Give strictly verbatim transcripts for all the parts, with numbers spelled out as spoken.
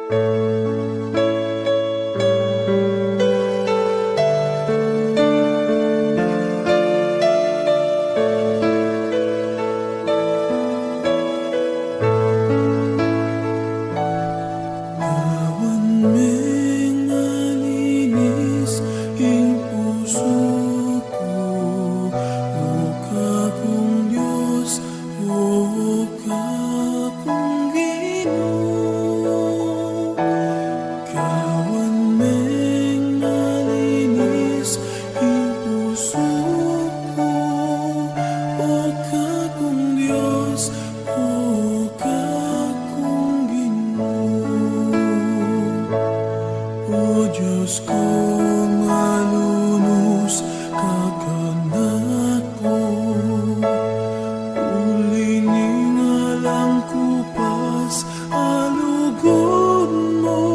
Gawan meng malinis ing pusu ku, O kakung Dios, O kakung Ginu. Gawan meng malinis ing pusu ku, O kakung Dios, O kakung Ginu. O Dios kung malunus, kakanak ku, uli ning alang kupas a lugud mu,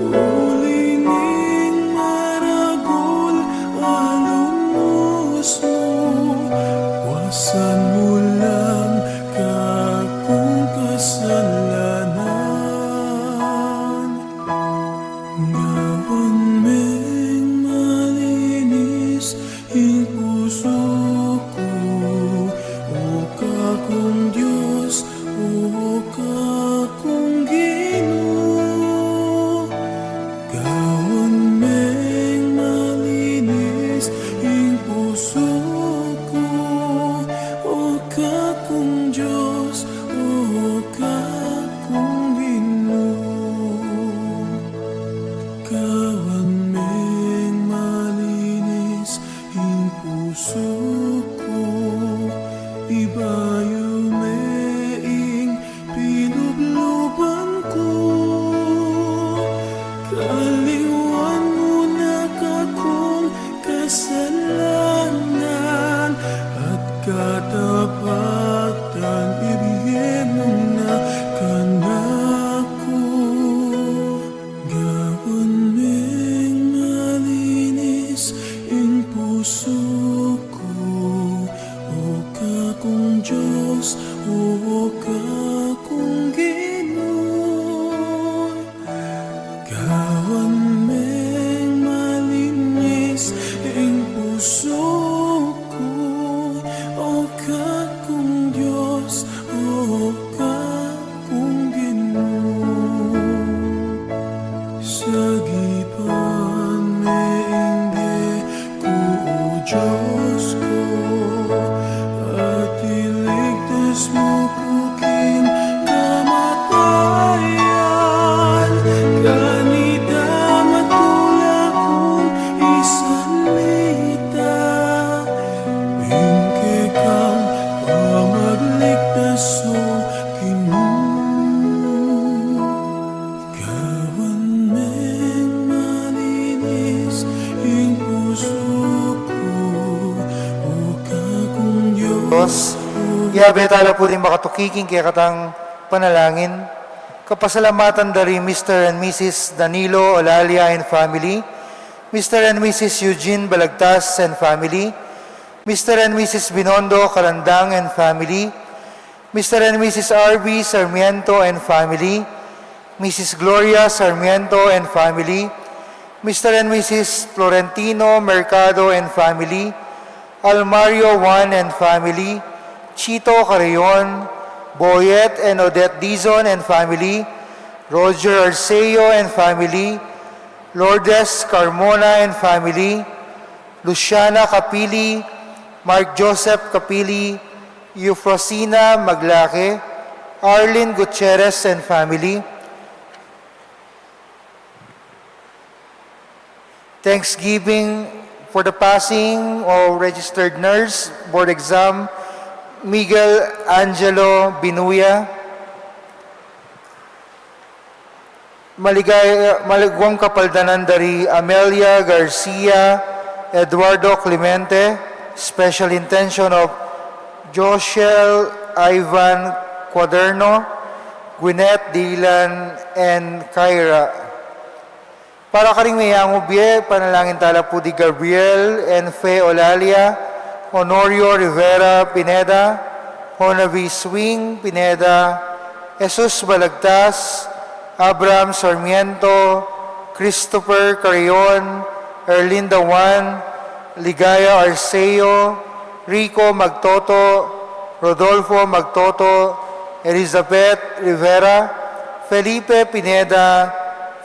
uli ning maragul a lunus mu, wasan mu lang kakung kasalanan. Gawan meng malinis ing pusu ku, O kakung Dios, O kakung Ginu. Gawan meng malinis ing pusu ku, O kakung Dios, O kakung Ginu. Gawan meng malinis ing pusu ku, ibayu me ing pilubluban ku. Kaliwan mu na kakung kasalanan at katapatan ibie mu na kanaku. Gawan meng malinis ing pusu ku, O kakung Dios, O kakung Ginu. Gawan meng malinis ing pusu ku, O kakung Dios, O kakung Ginu. Sagipan me ing bie ku, O Dios ku, at iligtas mu ku king kamatayan. Kanita matula kung isalita ing kekang pamagligtas, O Ginu. Gawan meng malinis ing pusu ku, O kakung Dios. Dios, yabe tala pu ding makatuki king kekatang panalangin. Kapasalamatan da ri Mister and Missus Danilo Olalia and family, Mister and Missus Eugene Balagtas and family, Mister and Missus Binondo Kalandang and family, Mister and Missus R B Sarmiento and family, Missus Gloria Sarmiento and family, Mister and Missus Florentino Mercado and family, Almario Juan and family, Chito Carreon, Boyet and Odette Dizon and family, Roger Arceo and family, Lourdes Carmona and family, Luciana Capili, Mark Joseph Capili, Eufrosina Maglake, Arlene Gutierrez and family. Thanksgiving for the passing of registered nurse, board exam, Miguel Angelo Binuya. Maligaya, malugwang kapaldanan da ri Amelia Garcia, Eduardo Clemente, special intention of Joshel Ivan Cuaderno, Gwyneth Dylan, and Kyra. Para karing meyangu bie, panalangin tala pu di Gabriel and Fe Olalia, Honorio Rivera Pineda, Honavi Swing Pineda, Jesus Balagtas, Abraham Sarmiento, Christopher Carrion, Erlinda Juan, Ligaya Arceo, Rico Magtoto, Rodolfo Magtoto, Elizabeth Rivera, Felipe Pineda,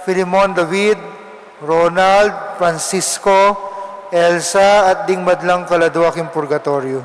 Filimon David, Ronald Francisco, Elsa, at ding madlang kaladua king purgatoryo.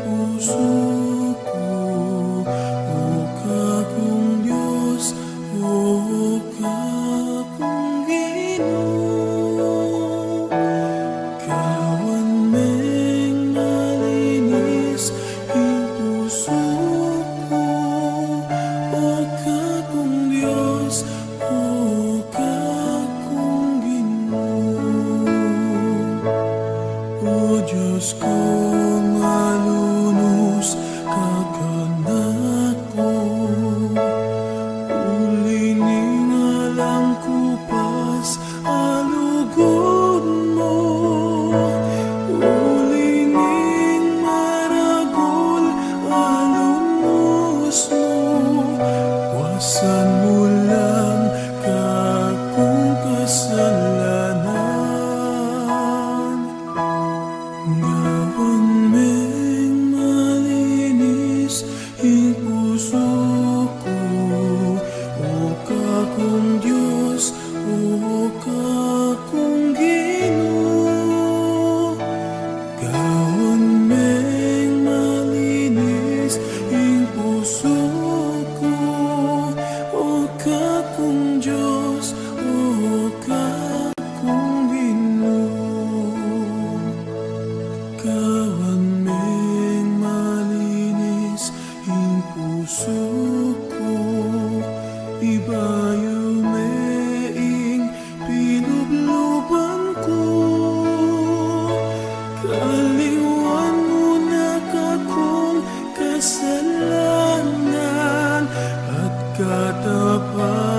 Pusu ku, o kakung Dios, o kakung Ginu, gawan meng malinis ing pusu ku, o kakung Dios, o kakung Ginu. O Dios kung malunus, kakanak ku, uli ning alang kupas a lugud mu, uli ning maragul a lunus mu, wasan mu lang kakung kasalanan. Gawan meng malinis ing pusu ku, o kakung Dios, o kakung Ginu, gawan meng malinis ing pusu ku, o kakung Dios, o kakung Ginu, gawan meng malinis ing pusu ku, ibayu me ing pilubluban ku, kaliwan mu na kakung kasalanan, at katapatan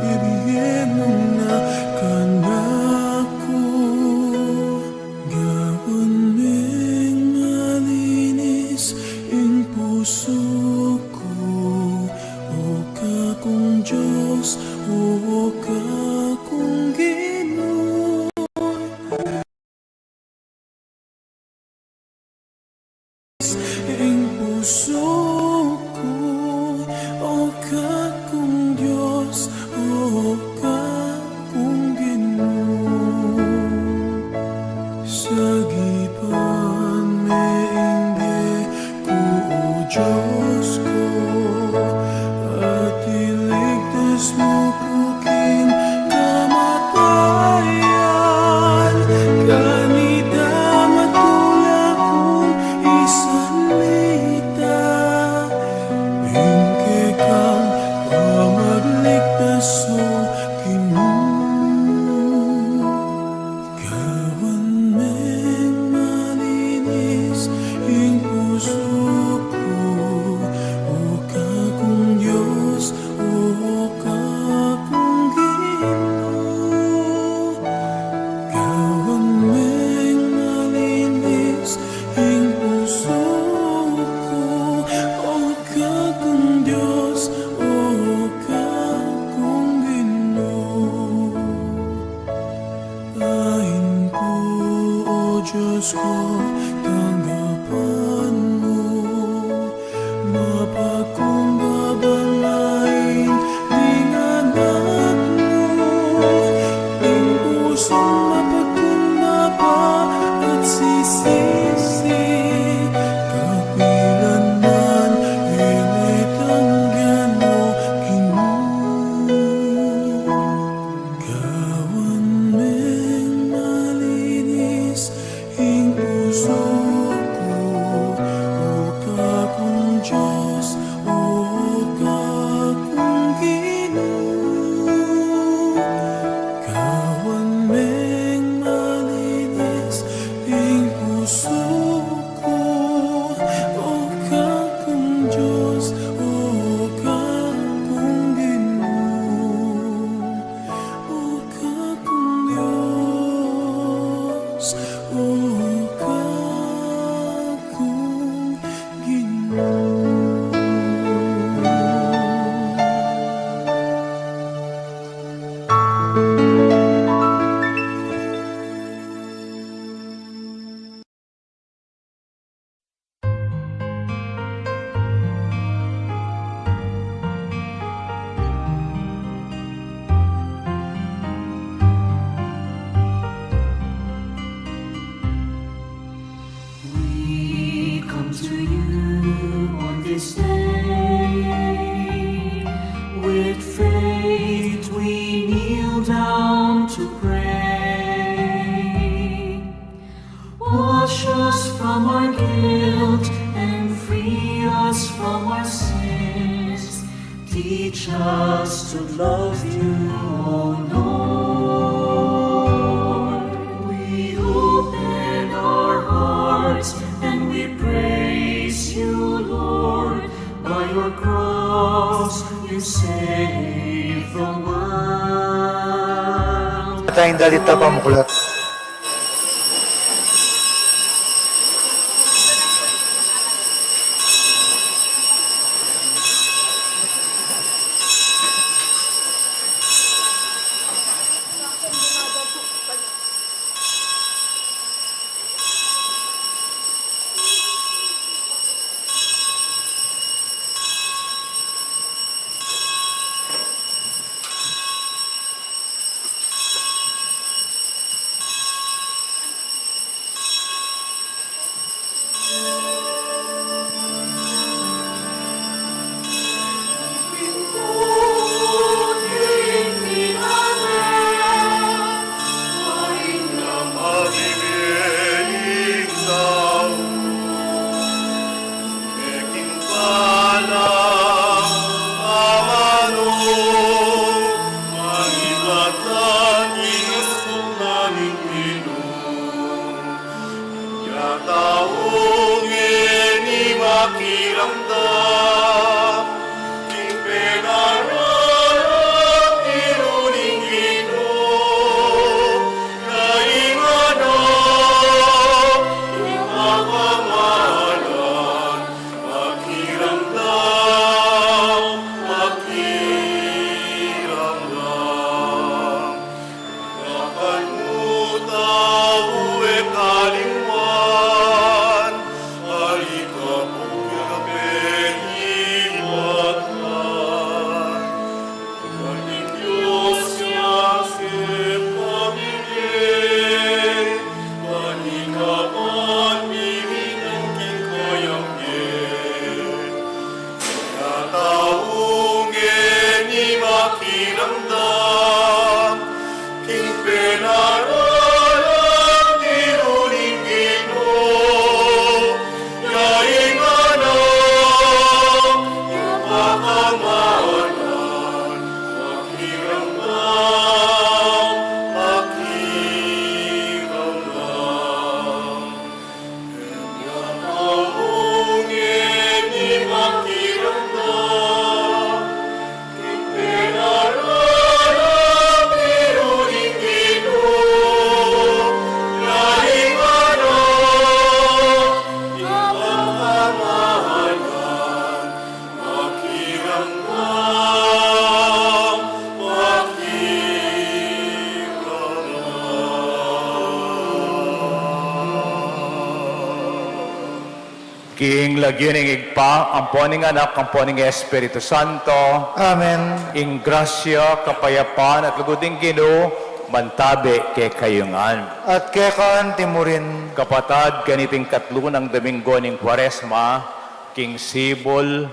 ibie mu na kanaku. Gawan meng malinis ing pusu ku, o kakung Dios, o kakung Ginu, ing pusu ku, o kakung Dios, o kakung Ginu. Sagipan me ing bie ku, o Dios ku, at iligtas mu ku king kamatayan. Kanita makulakung isalita ing kekang pamagligtas, o Ginu. Gawan meng malinis ing pusu ku, o kakung Dios, o kakung Ginu. Gawan meng malinis ing pusu ku, o kakung Dios, o kakung Ginu. Ain ku, o Dios ku, tanggapan mu, mapakumbaba ing anak mu, ing pusung mapakumbaba at sisisi, kapilan man e ne tanggan, o Ginu. Gawan meng malinis ing pusu ku, o kakung Dios, o This day, with faith we kneel down to pray. Wash us from our guilt and free us from our sins. Teach us to love you, O Lord. We open our hearts and we praise you, Lord. By your cross, you save the world. Tayong dalit na pamuklat. Ing tau ngeni makiramdam king penaralan tiru ning Ginu, ing anak ning kapamalan makiramdam, makiramdam. Kakan mu tau e kalingwan, alikapung ya peniwatan. Ban ing Dios ya se pamibie, ban ing kapandinan king kayang bie. Ing tau ngeni makiramdam king penaralan tiru ning Ginu, ya ing anak ning kapamalan makiramdam, makiramdam. Makiramdam, makiramdam. King lagyu ning Ibpa, ampo ning Anak, ampo ning Espiritu Santo. Amen. Ing grasya, kapayapan, at lugud ning Ginu, mantabe kekayu ngan. At keka naman murin. Kapatad, kaniting katlu nang Dominggo ning Kuaresma, king sibul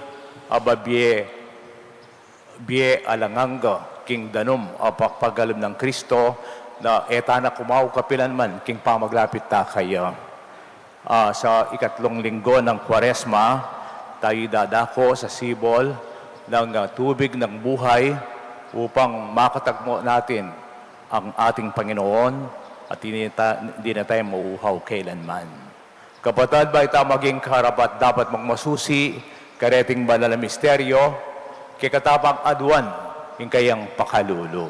a babie, bie alang angga, king danum a pagpagalub nang Kristo, na e ta na kumawa kapilan man, king pamaglapit ta kaya. Ah, sa ikatlung linggo ng Kuaresma, tayo dadako sa sibol ng, ah, tubig ng buhay upang makatagpo natin ang ating Panginoon at hindi na ta-, hindi na tayo mauuhaw kailanman. Kapatad, bayu ta maging karapat-dapat magmasusi kareting banal a misteryo, kekatamu pang aduan ing kayang pakalulu.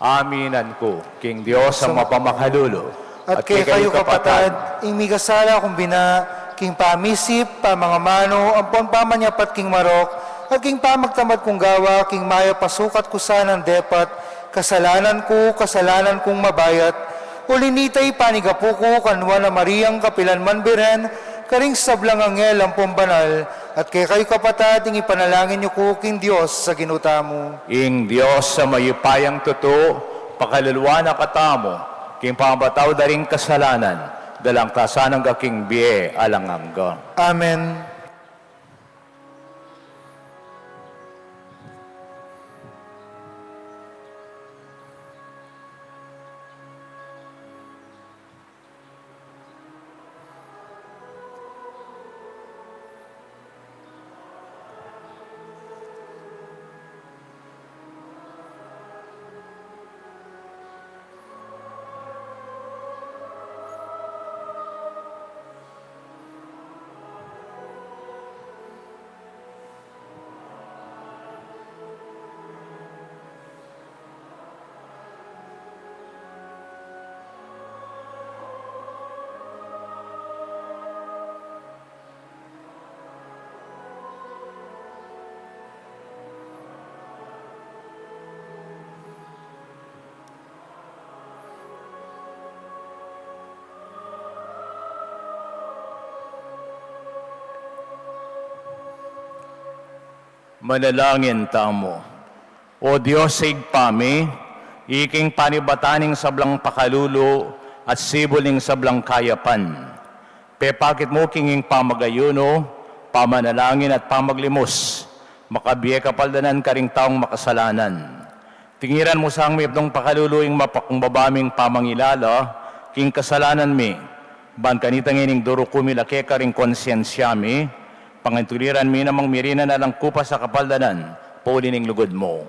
Aminan ku king Dios a mapamakalulu, at kekayu kapatad, ing mikasala kung bina, king pamisip, pamangamanu, ampon pamanyapat king marok, at king pamagtamad kung gawa, king mayap a sukat ku sanang depat, kasalanan ku, kasalanan kung mabayat, uli na nita ipanigapu ku kang Nuan a Mariang kapilan man Birhen, karing sablang anghel ampon banal, at kekayu kapatad, ing ipanalangin yu ku king Dios a Ginu tamu. Ing Dios a mayupayang tutu, pakaluluan na katamu, king pamapatawad da ring kasalanan, dalang ta sana king bie alang angga. Amen. Manalangin tamu. O Dios a Ibpa mi, iking panibatan ning sablang pakalulu at sibul ning sablang kayapan, pepakit mu king ing pamagayunu, pamanalangin at pamaglimus, makabie kapaldanan karing taung makasalanan. Tingiran mu sang mipnung pakalulu ing mapakumbaba ming pamangilala king kasalanan mi, ban kanita ngening duruku mi la keka ring konsiensya mi, pangantuliran mi namang mirinan alang kupas a kapaldanan, pauli ning lugud mu.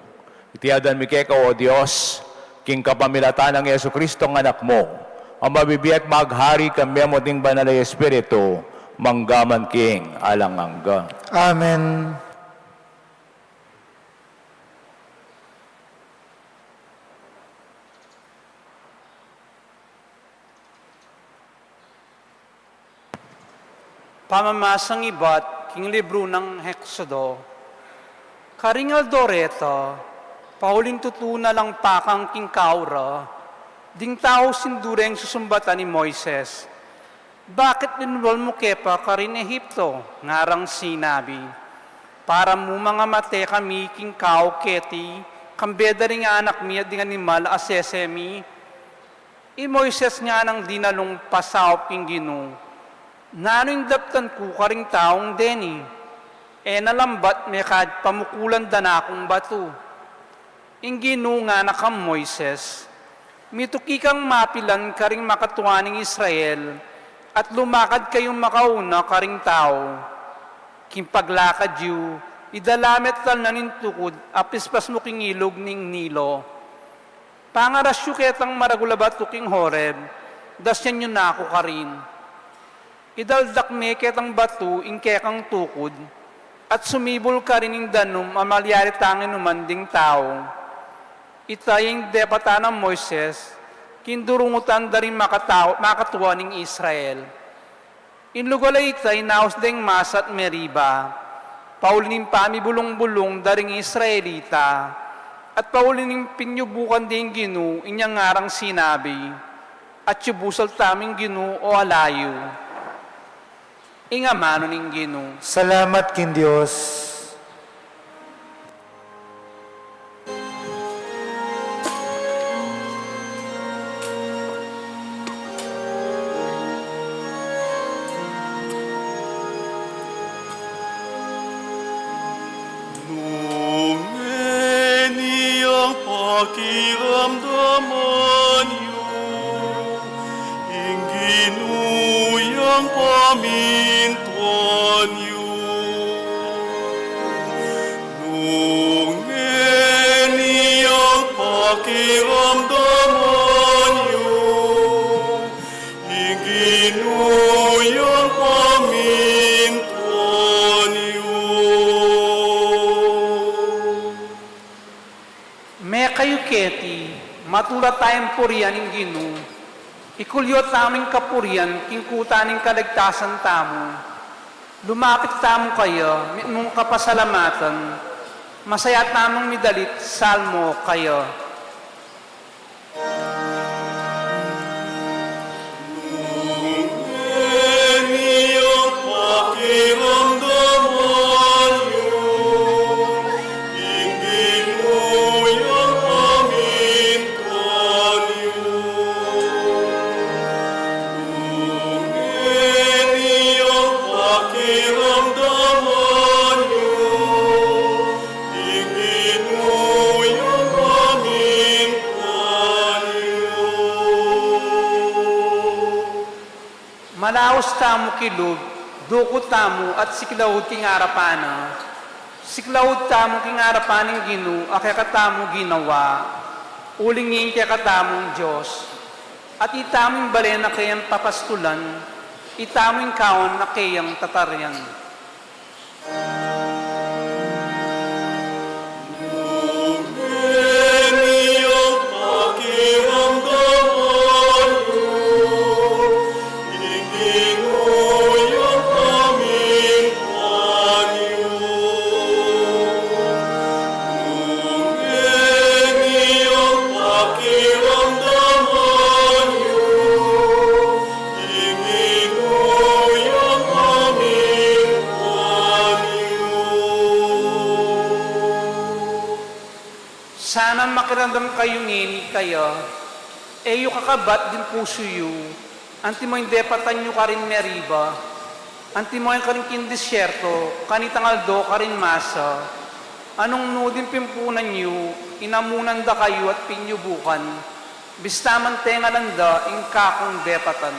Iti aduan mi keka, O Dios, king kapamilatan nang Jesu Cristo a Anak mu, a mabibie at maghari kambe mu at ning Banal a Espiritu, mangga man king alang angga. Amen. Pamamasang ibat king libru nang Exodo. Karing aldo reta, pauli ning tutu na lang pakang king kaura, ding tau sindu reng susumbatan i Moises. Bakit linubal mu ke pa karin Egipto? Ngarang sinabi, para mu mangamate kami king kau keti, kambe da ring anak mi at ding animal a sese mi. I Moises nganang dinalung pasaup king Ginu, nanu ing daptan ku karing taung deni? E na lambat mekad pamukulan da na kung batu. Ing Ginu ngana kang Moises, mituki kang mapilan karing makatua ning Israel, at lumakad kayung makauna karing tau. King paglakad yu, idala me at talnan ing tukud a pispas mu king ilug ning Nilo. Pangaras yu ketang maragul a batu king Horeb, dasyan yu na ku karin. Idaldak me ketang batu ing kekang tukud, at sumibul karin ing danum a malyari tang inuman ding tau. Ita ing depatan nang Moises king durungutan da ring makatau, makatua ning Israel. Ing lugal a ita inaus deng masa at Meriba, pauli ning pamibulung-bulung da ring Israelita, at pauli ning pinyubukan ding Ginu inyang ngarang sinabi, Atiu busal tamu ing Ginu o ala yu. Ing amanu ning Ginu. Salamat king Dios. Nung ngeni yang pakiramdaman yu, ing Ginu yang pamintuan yu. Nung ngeni yang pakiramdaman yu, ing Ginu yang pamintuan yu. Mekayu keti, matula tayung purian ing Ginu, ikulyu tamu ing kapurian king kuta ning kaligtasan tamu. Lumapit tamu kaya mitmung kapasalamatan, masaya tamung midalit salmo kaya. Malaus tamu kilub, duku tamu at siklaud king arapan na. Siklaud tamu king arapan ning Ginu a kekatamung ginawa, uling ing kekatamung Dios. At itamu ing balen a keyang papastulan, itamu ing kawan a keyang tatarian. Sana makiramdam kayu ngeni kaya, e yu kakabat ding pusu yu, antimo ing depatan yu karin Meriba, antimo ing karin king disyerto, kanitang aldo karin Masa, anung nu ding pimpunan yu, inamunan da kayu at pinyubukan, bista mantenganan da ing kakung depatan.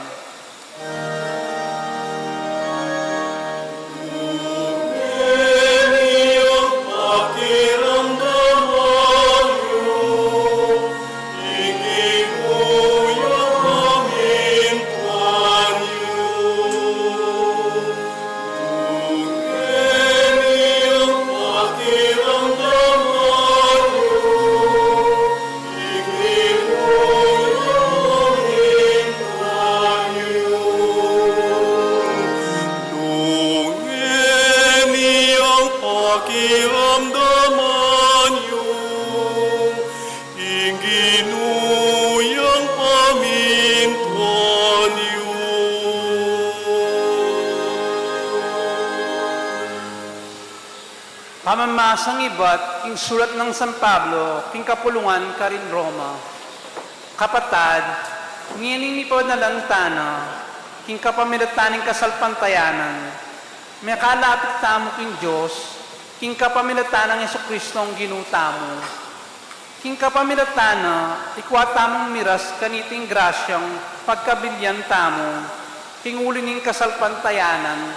Nung ini ang pakiramdaman yu, ing Ginu yang pamintuan yu. Pamamasang ibat king sulat nang San Pablo king kapulungan karin Roma. Kapatad, ngening mipabanalan tana king kapamilatan ning kasalpantayanan, mekalapit tamu king Dios king kapamilatan nang Jesucristo a Ginu tamu. King kapamilatan na, ikwa tamung miras kaniting grasyang pagkabilian tamu, king uli ning kasalpantayanan,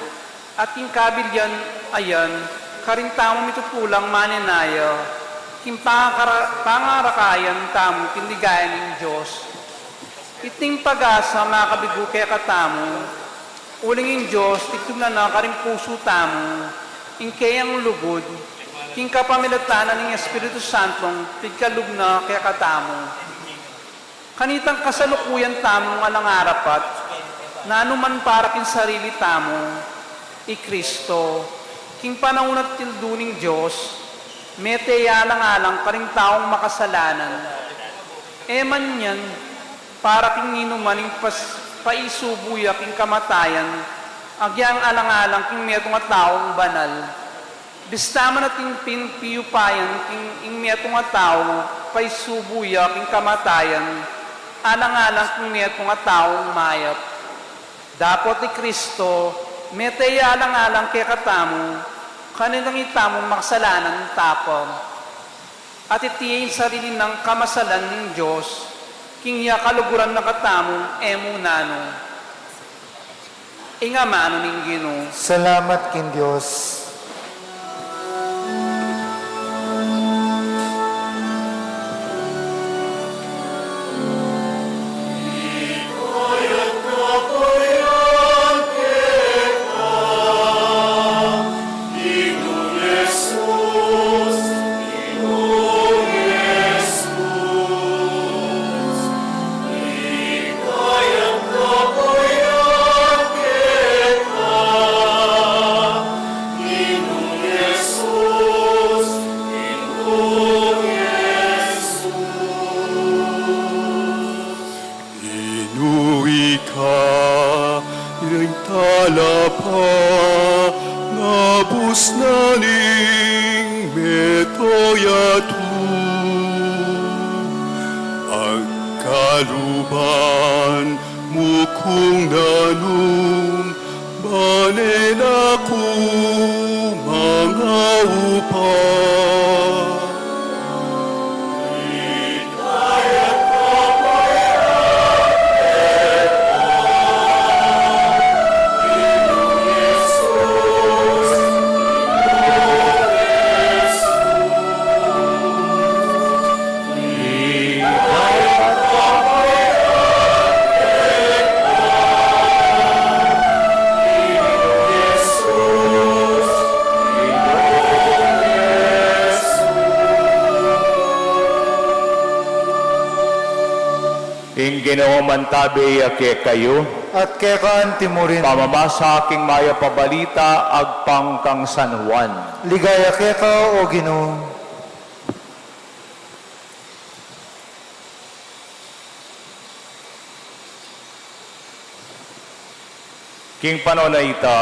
at king kabilian a yan, karin tamu mitutulang manenaya, king pangakara-, pangarakayan tamu king ligaya ning Dios. Iting pag-asa makabigu kekatamu, uling ing Dios, titugnan na karing pusu tamu ing keyang lugud, king kapamilatan na ning Espiritu Santong pigkalub na kekatamu. Kanitang kasalukuyan tamung alang arapat, nanu man para king sarili tamu, i Kristo, king panaun at yaldu ning Dios, mete ya alang-alang karing taung makasalanan. E man yan, para king ninuman ing pas-, paisubu ya king kamatayan, agyang alang-alang king metung a taung banal. Bista man atin pin piyupayan king ing metung a tau, paisubu ya king kamatayan, alang-alang king metung a taung mayap. Dapot i Kristo, mete ya alang-alang kekatamu, kaninang itamu makasalanan tapang. At iti ya ing sarili nang kamasalan ning Dios, king ya kaluguran na katamung e mu nanu. Ing amanu ning Ginu. Salamat king Dios. Ginu, ika ing talapa na bus na ning meto yatu, at kaluban mu kung nanung bane na ku mangaupa. Ing Ginu mantabe ya kekayu. At keka anti mu rin. Pamamasa king mayap a balita agpang kang San Juan. Ligaya keka, O Ginu. King panaun a ita,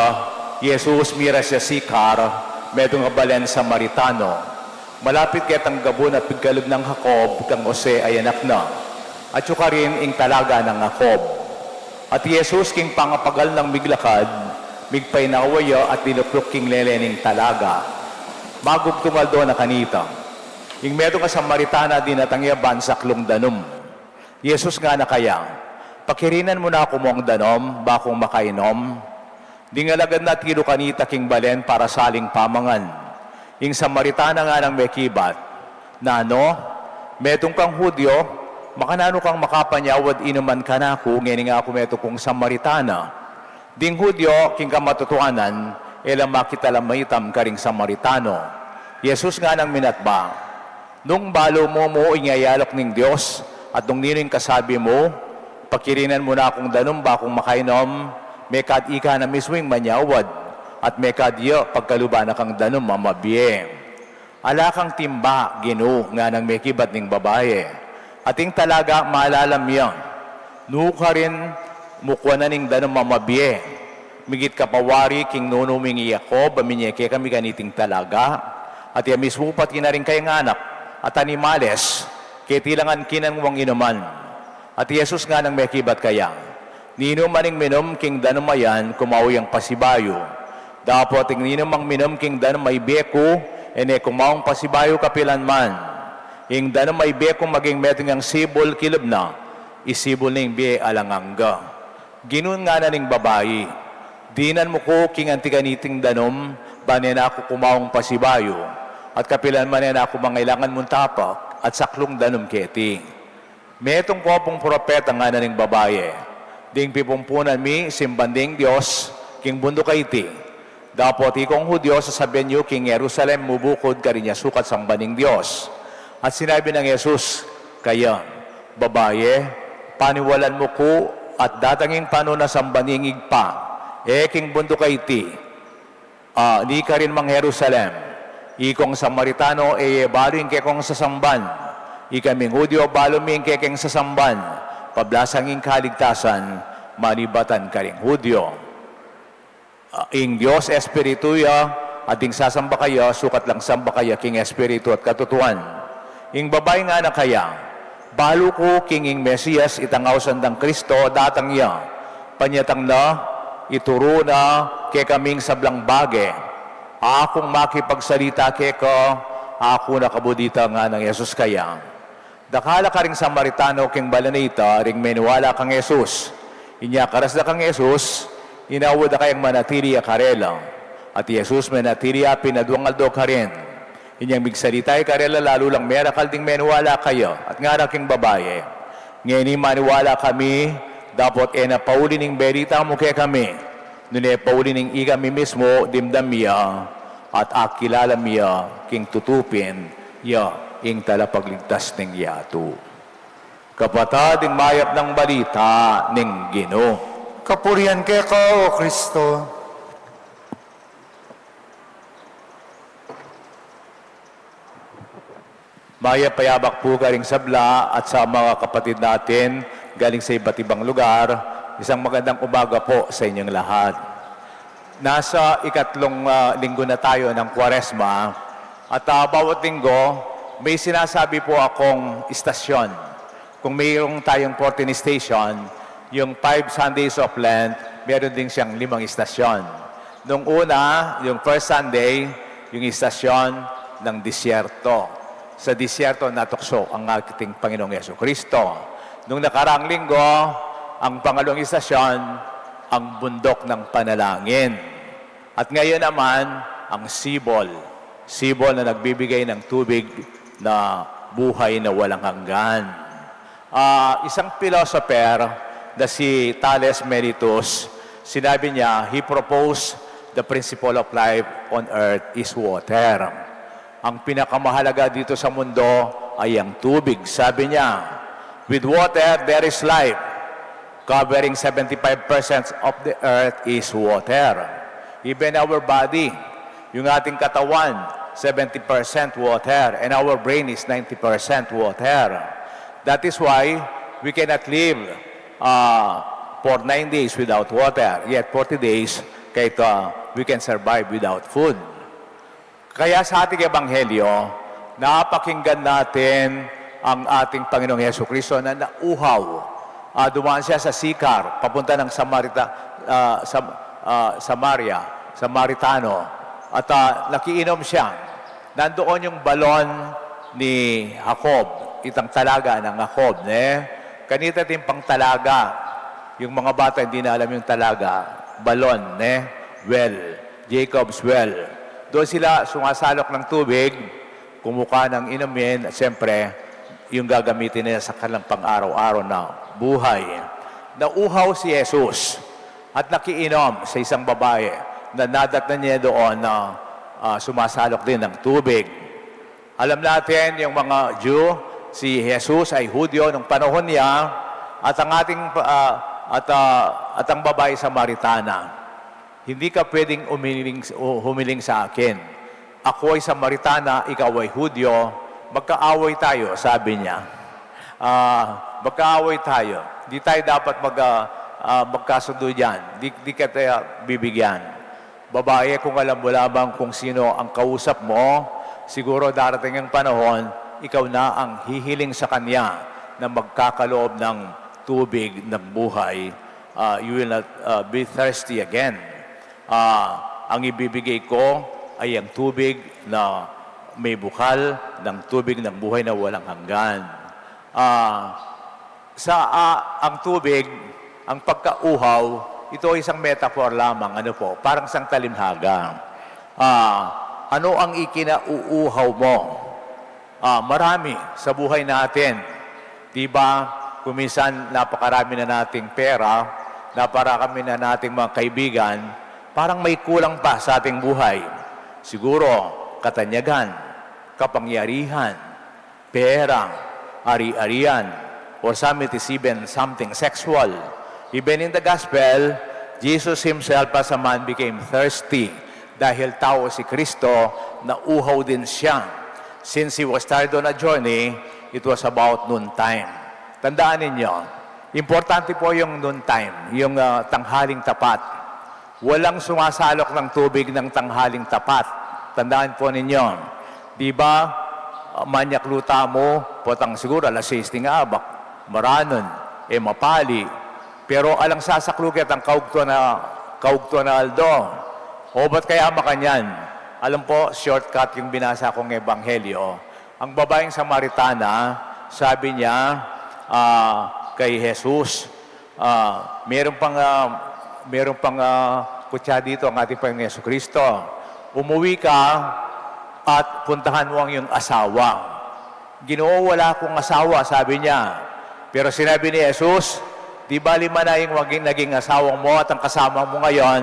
i Jesus miras ya Sicar, metung a balen Samaritano. Malapit ketang gabun a pigkalub nang Jacob kang Jose a anak na, at yu karin ing talaga nang Jacob. At i Jesus king pangapagal nang miglakad, migpainawa ya at dilukluk king lele ning talaga. Magugtung aldo na kanita. Ing metung a Samaritana dinatang ya ban saklung danum. Jesus ngana kaya, "Pakirinan mu na ku mung danum, ba kung makainom?" Ding alagad na tilu kanita king balen para saling pamangan. Ing Samaritana nganang mekibat, "Nanu, metung kang Judio, makananu kang makapanyawad inuman kanaku, ngeni nga aku metung kung Samaritana?" Ding Judio, king kamatutuanan, e la makitalamitam karing Samaritano. Jesus nganang minatba, "Nung balu mu mu ing yayalok ning Dios, at nung ninu ing kasabi mu, 'Pakirinan mu na kung danum, ba kung makainom,' mekad ika na mismu ing manyawad, at mekad ya pagkaluban na kang danum a mabie." "Ala kang timba, Ginu," nganang mekibat ning babai. "Ating talaga malalam ya. Nukarin mu kuanan ing danum a mabie? Migit ka pa wari king nunu ming i Jacob a minye kekami kaniting talaga, at iya mismu pati na ring kayang anak at animales, keti la ngan kinan wang inuman." At i Jesus nganang mekibat kaya, "Ninu man ing minum king danum a yan, kumawa yang pasibayu. Dapot ing ninu mang minum king danum a ibie ku, e ne kumawa ing pasibayu kapilan man. Ing danum a ibie ku maging metung yang sibul kilub na, isibul na ing bie alang angga." "Ginu," ngana ning babai, "dinan mu ku king anti kaniting danum, ban e na ku kumawa ing pasibayu, at kapilan man e na ku mangailangan mung tapak at saklung danum keti. Metung ku pung propeta," ngana ning babai, "ding pipumpunan mi, simban ding Dios king bunduk a iti. Dapot ikong Judio, sasabian yu king Jerusalem mubukud karin ya sukat samban ning Dios." At sinabi nang Jesus kaya, "Babai, paniwalan mu ku, at datang ing panun a samban ing Ibpa e king bunduk a iti, a, ni karin mang Jerusalem. Ikong Samaritano, e ye balu ing kekong sasamban. Ikaming Judio, balu mi ing kekeng sasamban. Pablasang ing kaligtasan, manibatan karing Judio. A, ing Dios Espiritu ya, at ding sasamba kaya, sukat lang samba kaya king Espiritu at katutuan." Ing babai ngana kaya, "Balu ku king ing Mesias, itang ausan dang Kristo, datang ya. Panyatang na, ituru na kekaming sablang bage. Akung makipagsalita keka, aku na kabu dita," nganang Jesus kaya. Dakal a karing Samaritano king balen a ita ring meniwala kang Jesus. Inya karas da kang Jesus, inawa da kayang manatili ya karela. At i Jesus menatili ya pin aduang aldo karin. Inyang migsalita ya karela, lalu lang merakal ding meniwala kaya, at ngara king babai, "Ngeni maniwala kami, dapot e na pauli ning berita mu kekami, nune pauli ning ikami mismu dimdam ya, at akilala mi ya king tutu pin, ya ing talapagligtas ning yatu." Kapatad, ing mayap nang balita ning Ginu. Kapurian keka, O Kristo. Mayap a yabak pu karing sabla at sa mga kapatid natin galing sa iba't ibang lugar, isang magandang umaga po sa inyong lahat. Nasa ikatlong, ah, linggo na tayo ng Kwaresma at, ah, bawat linggo may sinasabi po akong istasyon. Kung mayroon tayong fourteen station, yung five Sundays of Lent, meron din siyang limang istasyon. Nung una, yung first Sunday, yung istasyon ng disyerto. Sa disyerto natukso ang ating Panginoong Yesu Kristo. Nung nakaraang linggo, ang pangalawang istasyon, ang bundok ng panalangin. At ngayon naman, ang sibol. Sibol na nagbibigay ng tubig na buhay na walang hanggan. Ah, isang philosopher na si Thales Melitus, sinabi niya, he proposed the principle of life on earth is water. Ang pinakamahalaga dito sa mundo ay ang tubig, sabi niya. With water, there is life. Covering seventy-five percent of the earth is water. Even our body, yung ating katawan, seventy percent water, and our brain is ninety percent water. That is why we cannot live, uh, for nine days without water, yet forty days, kahit, uh, we can survive without food. Kaya sa ating ebanghelyo, Napakinggan natin ang ating Panginoong Hesu Kristo na nauhaw. Ah, dumaan siya sa Sikar, papunta ng Samarita, ah, Sam-, ah, Samaria, Samaritano. At, ah, nakiinom siya. Nandoon yung balon ni Jacob, itang talaga ng Jacob, ne? Kanita din pang talaga. Yung mga bata hindi na alam yung talaga. Balon, ne? Well, Jacob's well. Doon sila sumasalok ng tubig, kumukuha ng inumin, at siyempre, yung gagamitin nila sa kanilang pang-araw-araw na buhay. Nauhaw si Jesus at nakiinom sa isang babae na nadatnan niya doon na, ah, sumasalok din ng tubig. Alam natin, yung mga Jew, si Jesus ay Hudyo nung panahon niya, at ang ating, ah, at, ah, at ang babae Samaritana. Hindi ka pwedeng umiling, humiling sa akin. Ako ay Samaritana, ikaw ay Hudyo, magkaaway tayo, sabi niya. Ah, magkaaway tayo. Di tayo dapat mag, ah, ah, magkasundo diyan. Di, di ka tayo bibigyan. Babae, kung alam mo lamang kung sino ang kausap mo, siguro darating ang panahon, ikaw na ang hihiling sa kanya na magkakaloob ng tubig ng buhay. Ah, you will not, ah, be thirsty again. Ah, ang ibibigay ko ay ang tubig na may bukal ng tubig ng buhay na walang hanggan. Ah, sa, ah, ang tubig, ang pagkauhaw, ito ay isang metaphor lamang, ano po, parang isang talimhaga. Ah, ano ang ikinauuhaw mo? Ah, marami sa buhay natin. Di ba, kung minsan napakarami na nating pera, napakarami na nating mga kaibigan, parang may kulang pa sa ating buhay. Siguro, katanyagan, kapangyarihan, pera, ari-arian, or some it is even something sexual. Even in the gospel, Jesus himself as a man became thirsty. Dahil tao si Kristo, nauhaw din siya. Since he was tired on a journey, it was about noon time. Tandaan ninyo, importante po yung noon time, yung, ah, tanghaling tapat. Walang sumasalok ng tubig ng tanghaling tapat. Tandaan po ninyo, di ba, ah, manyak luta mu, potang siguro alas sais nga abak, maranun, e mapali. Pero alang sasakluget ang kaugtuan na, kaugtuan na aldo. O ba't kaya makanyan? Alam po, shortcut yung binasa kong ebanghelyo. Ang babaeng Samaritana, sabi niya, ah, kay Jesus, ah, meron pang, ah, meron pang, ah, kutsa dito ang ating Panginoong Yesu Kristo. Umuwi ka at puntahan mo ang iyong asawa. "Ginoo, wala akong asawa," sabi niya. Pero sinabi ni Jesus, "Di ba lima na yung maging, naging asawa mo at ang kasama mo ngayon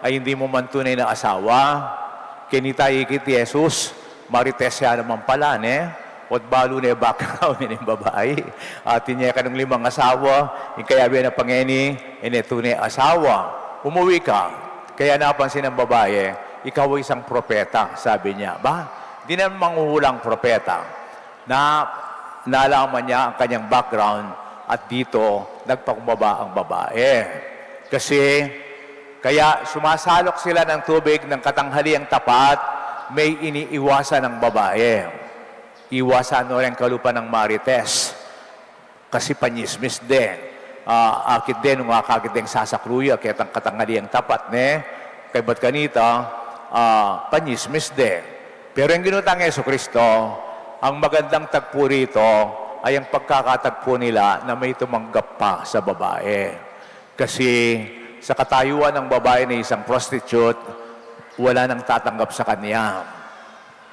ay hindi mo man tunay na asawa?" Kinita ikit ni Jesus, marites ya naman pala, ne? Ot balu ne background ning babai. Atin ya kanung limang asawa, ing kayabe na pangeni, e ne tune asawa. Umuwi ka. Kaya napansin ng babae, "Ikaw ay isang propeta," sabi niya. Ba, di naman manghuhulang propeta. Na, nalaman niya ang kanyang background at dito nagpakumbaba ang babae. Kasi, kaya sumasalok sila ng tubig ng katanghaliang tapat, may iniiwasan ng babae. Iwasan no rin kalupa ng marites. Kasi panyismis de. Ah, akit de, nung akakit deng sasakluya, ketang katanghaliang tapat, ne? Kaybat kanita, ah, panyismis de. Pero ing ginutang Yesu Kristo, ang magandang tagpo rito ay ang pagkakatagpo nila na may tumanggap pa sa babae. Kasi sa katayuan ng babae na isang prostitute, wala nang tatanggap sa kanya.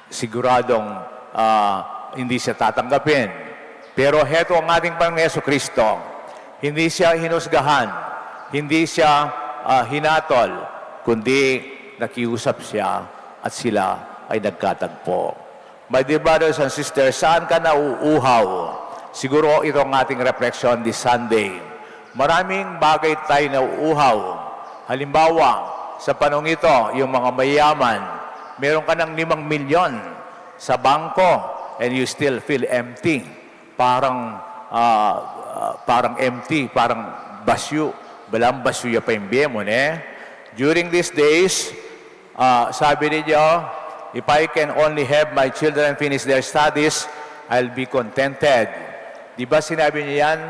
Siguradong, ah, hindi siya tatanggapin. Pero heto ang ating Panginoong Yesu Kristo. Hindi siya hinusgahan, hindi siya, ah, hinatol, kundi nakiusap siya at sila ay nagkatagpo. My dear brothers and sisters, saan ka nauuhaw? Siguro ito ang ating reflection this Sunday. Maraming bagay tayo nauuhaw. Halimbawa, sa panahong ito, yung mga mayaman, meron ka ng limang milyon sa bangko and you still feel empty. Parang, ah, ah, parang empty, parang basyo. Balang basyo ya pa ing bie mu, ne? During these days, ah, sabi ninyo, If I can only have my children finish their studies, I'll be contented. Di ba sinabi niya yan,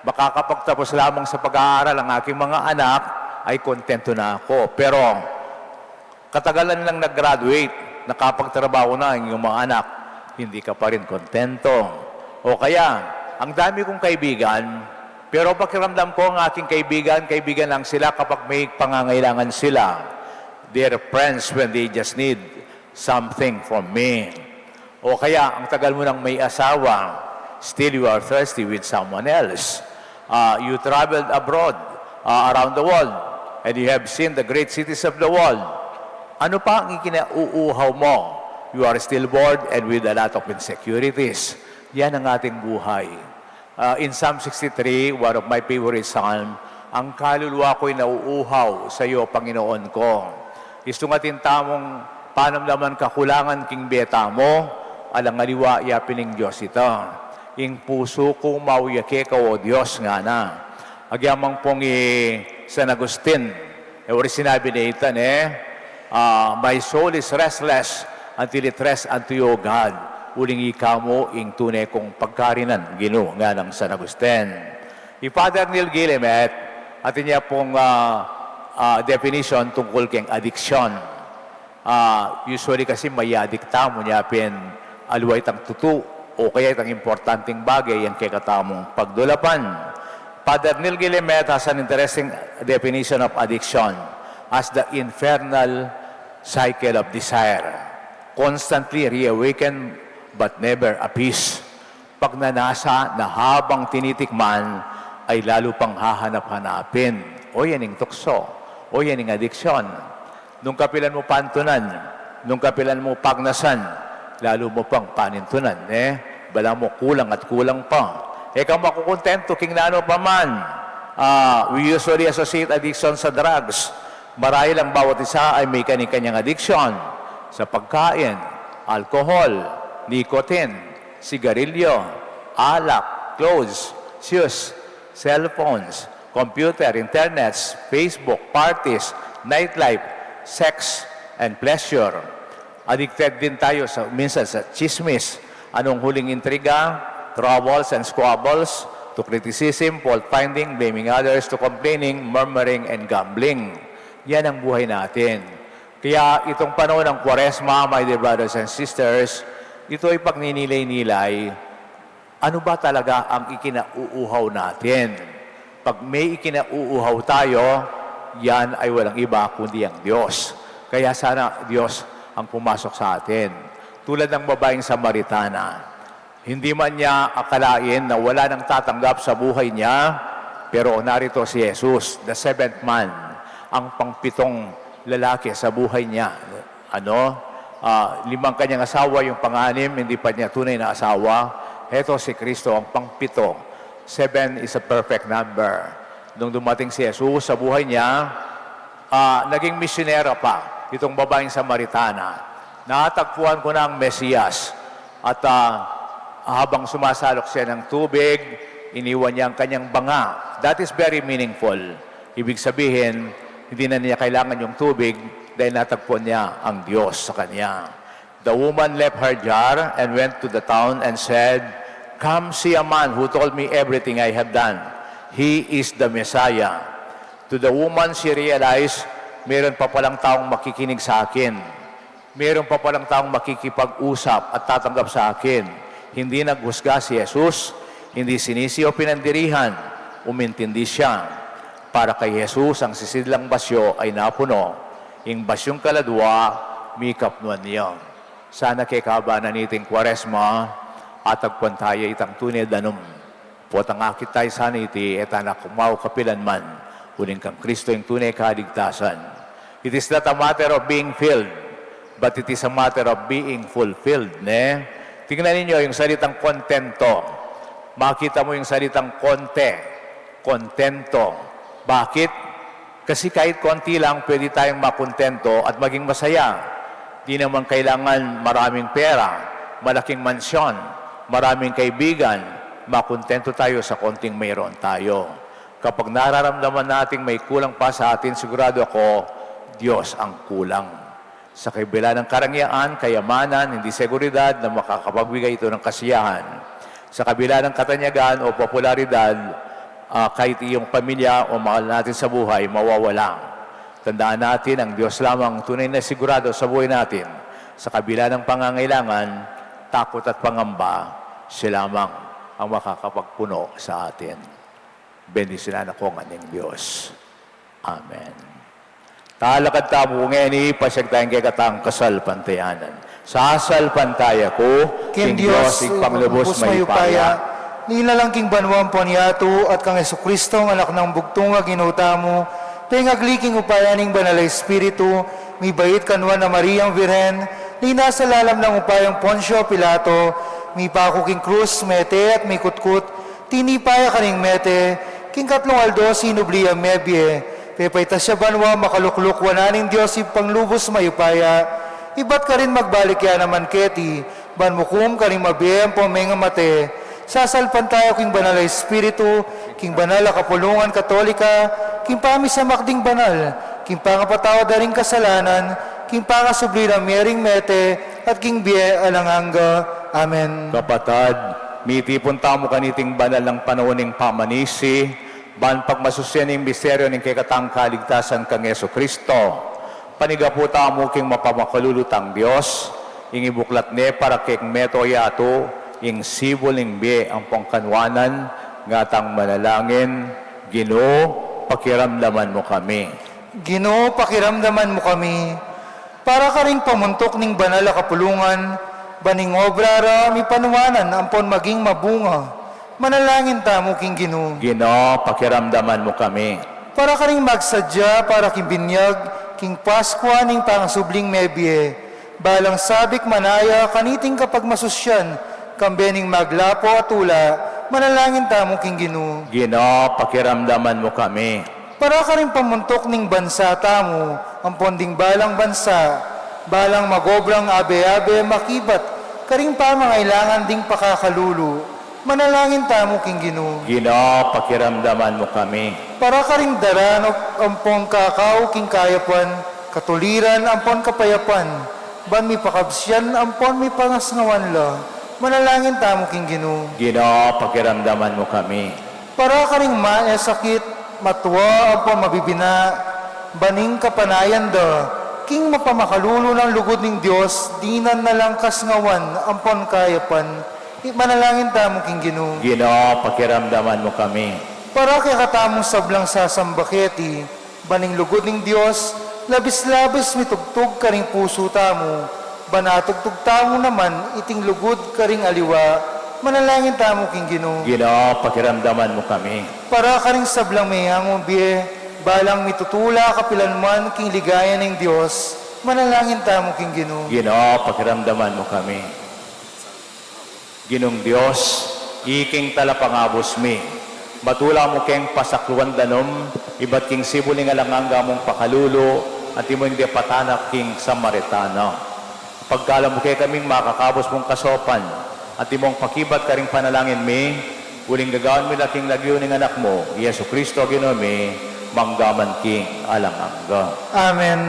makakapagtapos lamang sa pag-aaral ang aking mga anak, ay kontento na ako. Pero katagalan nilang nag-graduate, nakapagtrabaho na ang iyong mga anak, hindi ka pa rin kontento. O kaya, ang dami kong kaibigan, pero pakiramdam ko ang aking kaibigan, kaibigan lang sila kapag may pangangailangan sila. They're friends when they just need something from me. O kaya, ang tagal mo nang may asawa, still you are thirsty with someone else. Ah, you traveled abroad, ah, around the world, and you have seen the great cities of the world. Ano pa ang ikinauuhaw mo? You are still bored and with a lot of insecurities. Yan ang ating buhay. Ah, in Psalm sixty-three, one of my favorite psalm, "Ang kaluluwa ko'y nauuhaw sa iyo, Panginoon ko." Istung atin tamung panamdaman kakulangan king bie tamu, alang aliwa ya pin ing Dios ita. "Ing pusu ku mauya keka, O Dios," ngana. Agyamang pung i San Agustin, e, wari sinabi ne ita, ne, ah, "My soul is restless until it rests unto you, O God." Uling ika mu ing tune kung pagkarinan, Ginu, nganang San Agustin. I Father Neil Guillemette, atin ya pung, ah, ah, definition tungkul keng addiction. Ah, usually kasi mayadik tamu, nya pin aliwa itang tutu o kaya itang importanteng bagay yang kekatamung pagdulapan. Father Neil Guillemette has an interesting definition of addiction as the infernal cycle of desire, constantly reawakened but never appeased. Pagnanasa na habang tinitikman ay lalo pang hahanap-hanapin. O yan ing tukso. O yan ing adiksyon. Nung kapilan mu pantunan, nung kapilan mu pagnasan, lalo mu pang panintunan, e? Balamu kulang at kulang pa. E ka makukuntento king nanu pa man. Ah, we usually associate addiction sa drugs. Marahil ang bawat isa ay may kani-kanyang adiksyon sa pagkain, alcohol, nicotine, sigarilyo, alak, clothes, shoes, cellphones, computer, internets, Facebook, parties, nightlife, sex, and pleasure. Addicted din tayo sa, minsan sa chismis. Anong huling intriga? Troubles and squabbles, to criticism, fault finding, blaming others, to complaining, murmuring, and gambling. Yan ang buhay natin. Kaya itong panahon ng Kwaresma, my dear brothers and sisters, ito ay pagninilay-nilay. Ano ba talaga ang ikinauuhaw natin? Pag may ikinauuhaw tayo, yan ay walang iba kundi ang Diyos. Kaya sana Diyos ang pumasok sa atin. Tulad ng babaeng Samaritana, hindi man niya akalain na wala nang tatanggap sa buhay niya, pero narito si Jesus, the seventh man, ang pangpitong lalaki sa buhay niya. Ano? Ah, limang kanyang asawa, yung panganim, hindi pa niya tunay na asawa. Heto si Kristo ang pangpito. Seven is a perfect number. Nung dumating si Jesus sa buhay niya, ah, naging misyonera pa itong babaeng Samaritana. "Natagpuan ko na ang Mesiyas." At, ah, habang sumasalok siya ng tubig, iniwan niya ang kanyang banga. That is very meaningful. Ibig sabihin, hindi na niya kailangan yung tubig dahil natagpuan niya ang Diyos sa kanya. The woman left her jar and went to the town and said, "Come see a man who told me everything I have done. He is the Messiah." To the woman, she realized, "Meron pa palang taong makikinig sa akin. Meron pa palang taong makikipag-usap at tatanggap sa akin." Hindi naghusga si Jesus, hindi sinisi o pinandirihan, umintindi siya. Para kay Jesus, ang sisidlang basyo ay napuno, ing basyong kaladwa, mikapnuan ya. Sana kekaba na niting Kwaresma, atagpuan taya itang tune danum. Potang akit taya sana iti, e ta na kumawa kapilan man, uling kang Kristo ing tune kaligtasan. It is not a matter of being filled, but it is a matter of being fulfilled, ne? Tingnan ninyo yung salitang kontento. Makita mo yung salitang konte, kontento. Bakit? Kasi kahit konti lang, pwede tayong makontento at maging masaya. Di naman kailangan maraming pera, malaking mansyon, maraming kaibigan, makontento tayo sa konting mayroon tayo. Kapag nararamdaman nating may kulang pa sa atin, sigurado ako, Diyos ang kulang. Sa kabila ng karangyaan, kayamanan, hindi seguridad na makakapagbigay ito ng kasiyahan. Sa kabila ng katanyagan o popularidad, ah, kahit iyong pamilya o mahal natin sa buhay, mawawala. Tandaan natin, ang Diyos lamang tunay na sigurado sa buhay natin. Sa kabila ng pangangailangan, takot at pangamba, siya lamang ang makakapagpuno sa atin. Bendisyonan na ko ng Diyos. Amen. Talakad tamu ngeni, pasiag tayang kekatang kasalpantayanan. Sasalpantaya ku king Dios, Ibpang lubus mayupaya, linalang king banua ampon yatu, at kang Jesucristo, ang Anak nang bugtung a Ginu tamu, pengagli king upaya ning Banal a Espiritu, mibait kanwan a Mariang Birhen, linasa lalam nang upayang Poncio Pilato, mipaku king krus, mete at mikutkut, tinipa ya karing mete, king katlung aldo sinubli yang mebie, pepaitas ya banua, makalukluk wanan ning Dios Ibpang lubus mayupaya, ibat karin magbalik ya naman keti, ban mukum karing mabie ampon mengamate. Sasalpantaya ku king Banal a Espiritu, king banal a kapulungan Katolika, king pamisamak ding banal, king pangapatawad da ring kasalanan, king pangasubli da ring mete, at king bie alang angga. Amen. Kapatad, mitipun tamu kaniting banal nang panaun ning pamanisi, ban pagmasusian ing misteryu ning kekatang kaligtasan kang Jesucristo. Panigapu tamu king mapamakalulu tang Dios, ing ibuklat ne para keng meto yatu, ing sibul ning bie ampon kanuanan, ngatang manalangin. Ginu, pakiramdaman mu kami. Ginu, pakiramdaman mu kami. Para karing pamuntuk ning banal a kapulungan, ban ing obra ra mipanuanan ampon maging mabunga, manalangin tamu king Ginu. Ginu, pakiramdaman mu kami. Para karing magsadya para king binyag king Paskwa ning pangasubling mebie, balang sabik manaya kaniting kapagmasusian, kambe ning maglapo a tula, manalangin tamu king Ginu. Ginu, pakiramdaman mu kami. Para karing pamuntuk ning bansa tamu, ampon ding balang bansa, balang magobrang abe-abe makibat karing pamangailangan ding pakakalulu, manalangin tamu king Ginu. Ginu, pakiramdaman mu kami. Para karing daranop ampon kakau king kayapan, katuliran ampon kapayapan, ban mipakabsian ampon mipangasngawan la, manalangin tamu king Ginu. Ginu, pakiramdaman mu kami. Para karing mane sakit, matua ampon mabibina, ban ing kapanayan da king mapamakalulu nang lugud ning Dios, dinan na lang kasngawan ampon kayapan, manalangin tamu king Ginu. Ginu, pakiramdaman mu kami. Para kekatamung sablang sasamba keti, ban ing lugud ning Dios labis-labis mitugtug karing pusu tamu, ban atugtug tamu naman iting lugud karing aliwa, manalangin tamu king Ginu. Ginu, pakiramdaman mu kami. Para karing sablang meyangu bie, balang mitutula kapilanman king ligaya ning Dios, manalangin tamu king Ginu. Ginu, pakiramdaman mu kami. Ginung Dios, iking talapangabus mi, matula mu keng pasakluan danum, ibat king sibul ning alang angga mung pakalulu, anti mu ing depatan na king Samaritana. Pagkalub mu kekaming makakabus mung kasaupan, anti mung pakibat karing panalangin mi, uling gagawan mi la king lagyu ning Anak mu, i Jesucristo Ginu mi, mangga man king alang angga. Amen.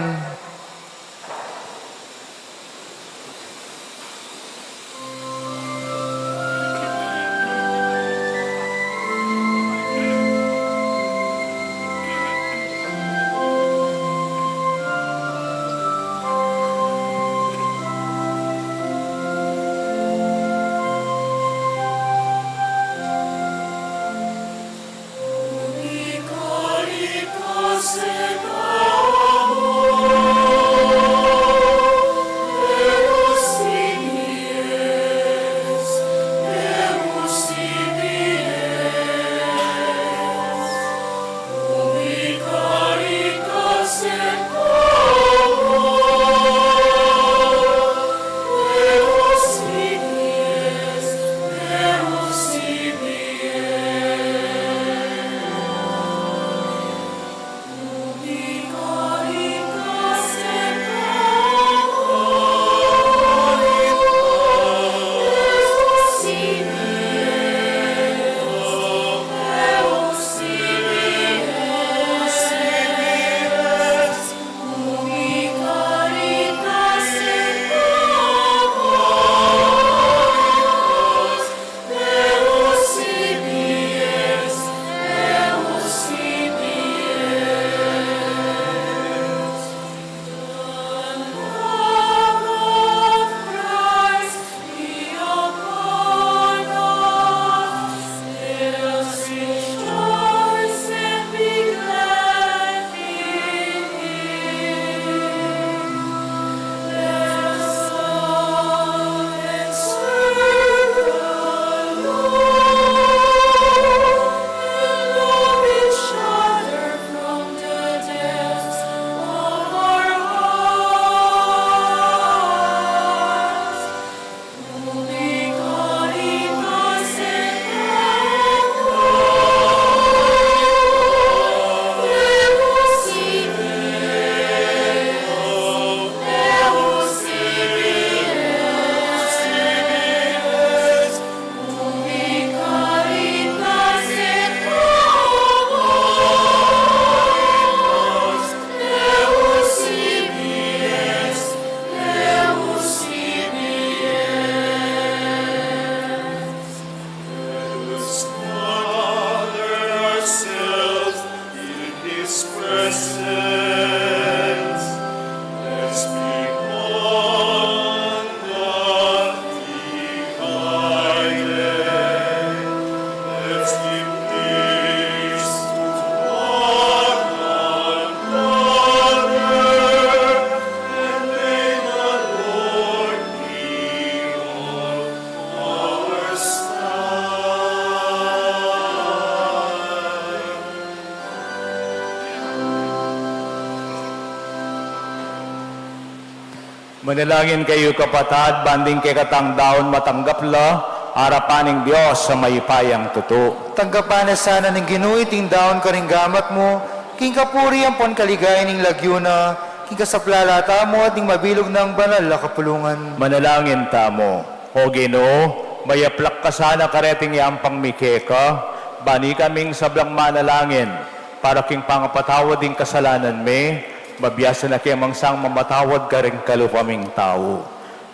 Manalangin kayu, kapatad, ban ding kekatang daun matanggap la arapan ning Dios a mayupayang tutu. Tanggapan na sana ning Ginu iting daun karing gamat mu, king kapurian ampon kaligayan ning lagyu na, king kasaplalan tamu at ning mabilug nang banal a kapulungan. Manalangin tamu. O Ginu, mayaplak ka sana kareting yampang mi keka, ban ikaming sablang manalangin para king pangapatawad ding kasalanan mi, mabiasa na ke mansang mamatawad karing kalupa ming tau.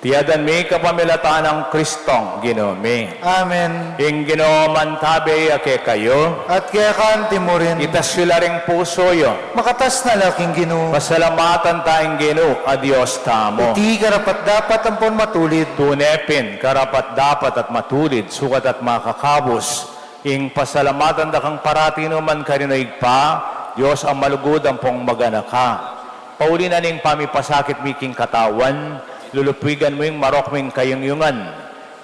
Iti aduan mi kapamilatan nang Kristong Ginu mi. Amen. Ing Ginu mantabe ya kekayu. At keka naman murin. Itas yu la ring pusu yu. Makatas na la king Ginu. Pasalamatan ta ing Ginu a Dios tamu. Iti karapat-dapat ampon matulid. Tune pin, karapat-dapat at matulid, sukat at makakabus, ing pasalamatan da kang parati nu man karin, o Ibpa, Dios a malugud ampong maganaka. Pauli na ning pamipasakit mi king katawan, lulupuigan mu ing marok ming kayungyungan.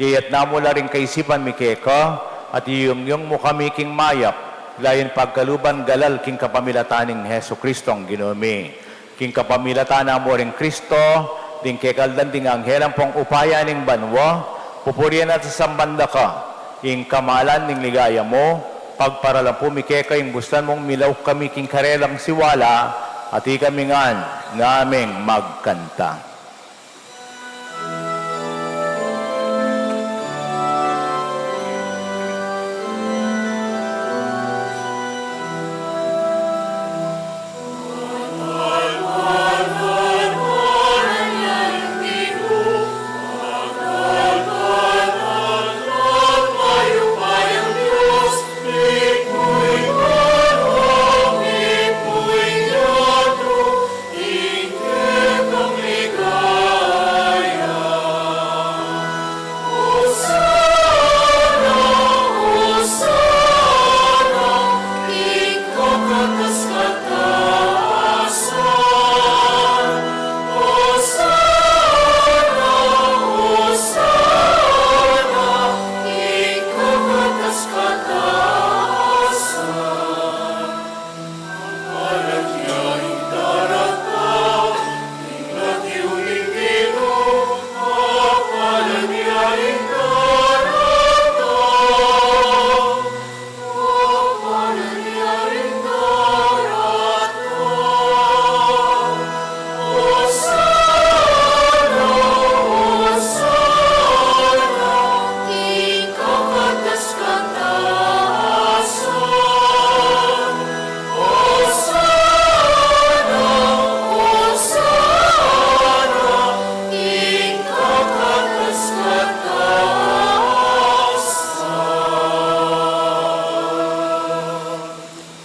Iyayat na mu la ring kaisipan mi keka, at iyungyung mu kami king mayap, layun pagkaluban galal king kapamilatan ning Jesucristong Ginu mi. King kapamilatan na mu ring Kristo, ding kekaldang ding anghel ampong upaya ning banua, pupurian at sasamban da ka, ing kamalan ning ligaya mu, pagparalan pu mi keka ing bustan mung milauk kami king karelang siwala, at ikami ngan, ngaming magkanta.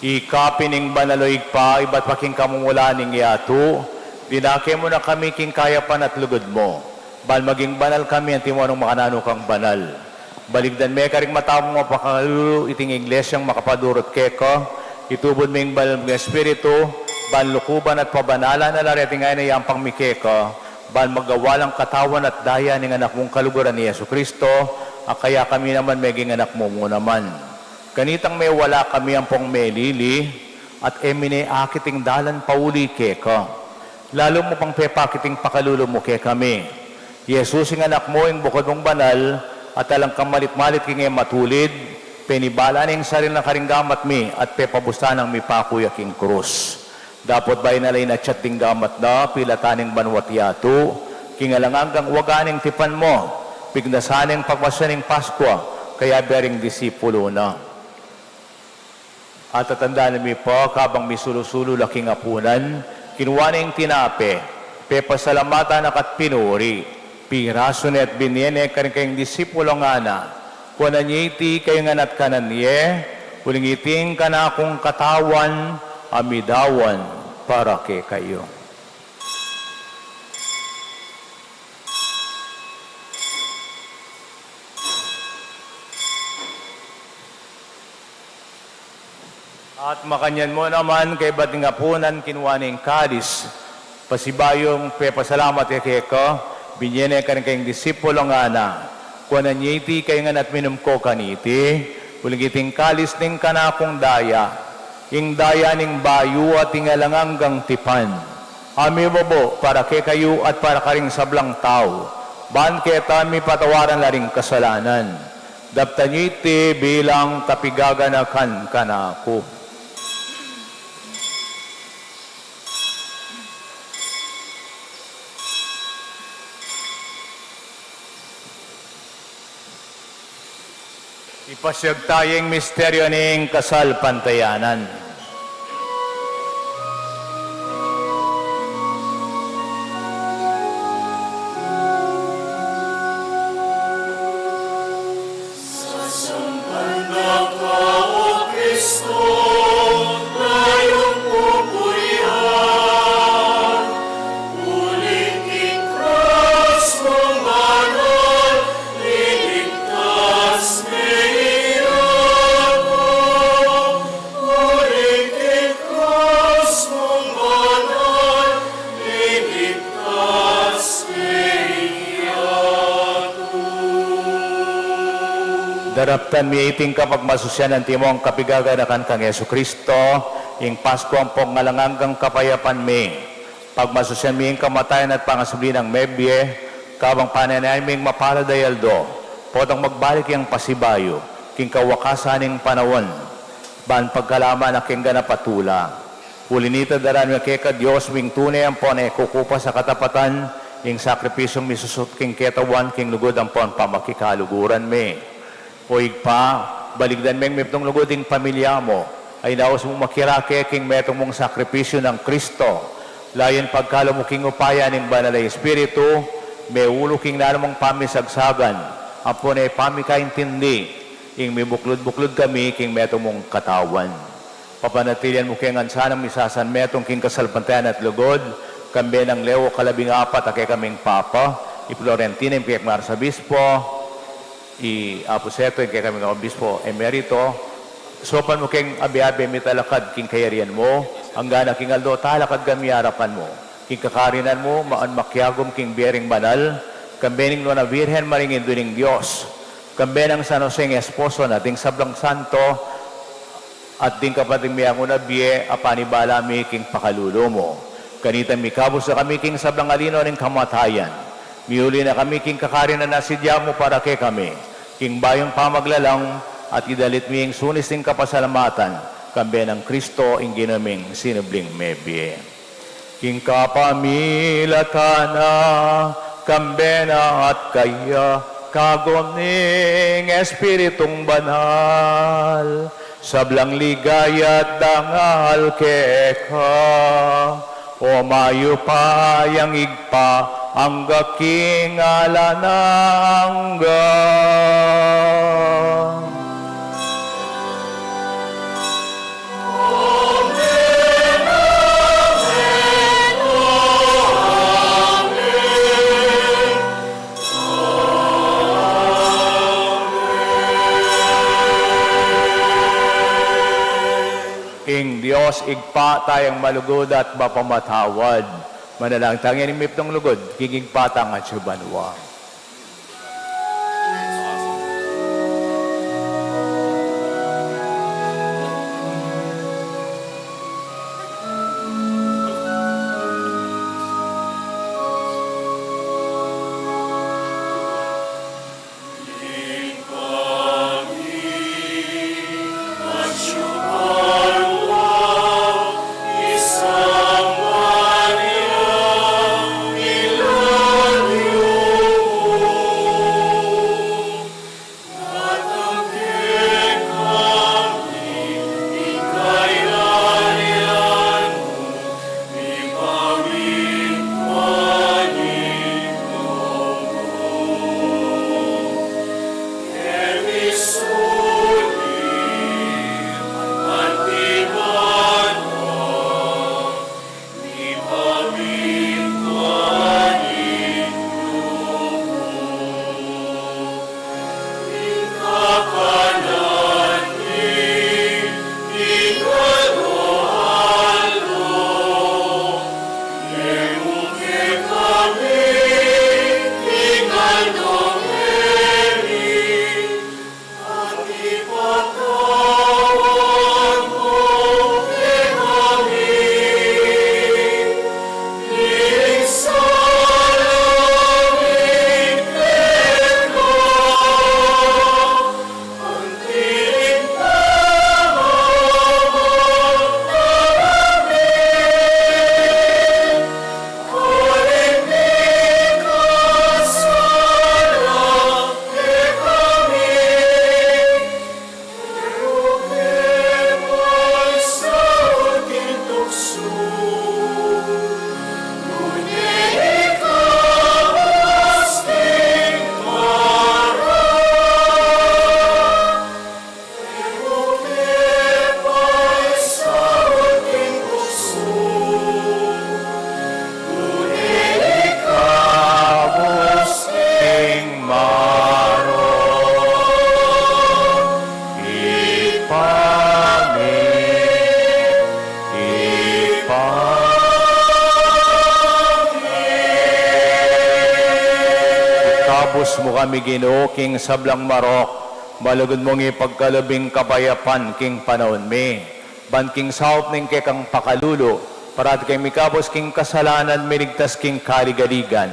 Ika pin ing banal, o Ibpa, ibat pa king kamumulan ning yatu, dinake mu na kami king kayapan at lugud mu, ban maging banal kami antimo nung makananu kang banal. Baligdan me karing mata mung mapakalulu iting iglesyang makapadurut keka, itubud me ing banal mung Espiritu, ban lukuban at pabanalan na la reting ain a yampang mi keka, ban magawa lang katawan at daya ning Anak mung kaluguran, i Jesucristo, a kaya kami naman meging anak mu mu naman. Kanitang mewala kami ampong melili, at e mi ne akit ing dalan pauli keka. Lalu mu pang pepakit ing pakalulu mu kekami. I Jesus ing Anak mu, ing bukud mung banal, at alang kamalit-malit king e matulid, penibala ne ing sarili na karing gamat mi, at pepabustan nang mipaku ya king krus. Dapot bayu na la inatyat ding gamat na, pilatan ning banua't yatu, king alang anggang waga ning tipan mu, pignasan ne ing pagmasya ning Paskua, kayabe ring disipulu na. At tatandanan mi pa, kabang misulu-sulu la king apunan, kinua ne ing tinape, pepasalamatan na ka't pinuri, pirasu ne at binie ne karing kayang disipulu, ngana, kuanan ye iti kayu ngan at kanan ye, uling iti ing kanakung katawan a midaun para kekayu. At makanyan mu naman, kaybat ning apunan, kinua ne ing kalis, pasibayung pepasalamat ya keka, binie ne karing kayang disipulu, ngana, kuanan ye iti kayu ngan at minum ko kaniti, uling iti ing kalis ning kanakung daya, ing daya ning bayu at ing alang anggang tipan, A mibubu para kekayu at para karing sablang tau, ban keta mipatawaran la ring kasalanan. Daptan yu iti bilang kapigaganakan kanaku. Ipasiag taya ing misteryu ning kasalpantayanan. Sasamban da ka, O Kristo, na iyong pupurian, uling king krus mong banal, iligtas me aku. Uling king krus mong banal, iligtas me aku. Daraptan mi iting kapagmasusian ning antimong kapigaganakan kang Jesucristo, ing Pasku ampong alang anggang kapayapan mi. Pagmasusian mi ing kamatayan at pangasubli nang mebie, kabang panayan ming mapalad a aldo, potang magbalik yang pasibayu, king kawakasan ning panaun, ban pagkalamanan king ganap a tula. Uli nita, daraan mi keka, Dios ming tune ampon e kukupas a katapatan, ing sakripisyung misusut king ketawan, king lugud ampon pamakikaluguran mi. O Ibpa, baligdan meng mipnung lugud ing pamilya mu, a inaus mung makirake king metung mung sakripisyu nang Kristo, layun pagkalub mu king upaya ning Banal a Espiritu, meulu king nanumang pamisagsagan, ampon e pamikaintindi, ing mibuklud-buklud kami king metung mung katawan. Papanatilian mu ke ngan sanang misasanmetung king kasalpantayanan at lugud, kambe nang Leo kalabing apat a kekaming Papa, i Florentino ing kekaming Arsobispo, i Apu Seto ing kekaming Obispo Emerito. Saupan mu keng abe-abe mitalakad king kayarian mu, anggana king aldo talakad kami arapan mu. King kakarinan mu, maan makiagum king bie ring banal, kambe ning Nuan a Virgen Maring Indu ning Dios, kambe nang San Jose ing esposo na, ding sablang santo, at ding kapatad ming meangu na bie a panibala mi king pakalulu mu. Kanita mikabus na kami king sablang alino ning kamatayan. Miuli na kami king kakarinan a sidya mu para kekami, king bayung pamaglalang, at idalit mi ing sunis ning kapasalamatan, kambe nang Kristo ing Ginu ming sinubling mebie. King kapamilatan na, kambe na at kaya, kagum ning Espiritung Banal, sablang ligaya at dangal keka, o mayupayang Ibpa, angga king alang angga. Ing Dios Ibpa tayang malugud at mapamatawad, manalangin tang ing mipnung lugud king Ibpa tang atsu banua. mu kami, Ginu, king sablang marok, malugud mung ipagkalub ing kapayapan king panaun mi. Ban king saup ning kekang pakalulu, parati kaming mikabus king kasalanan, miligtas king kaligaligan.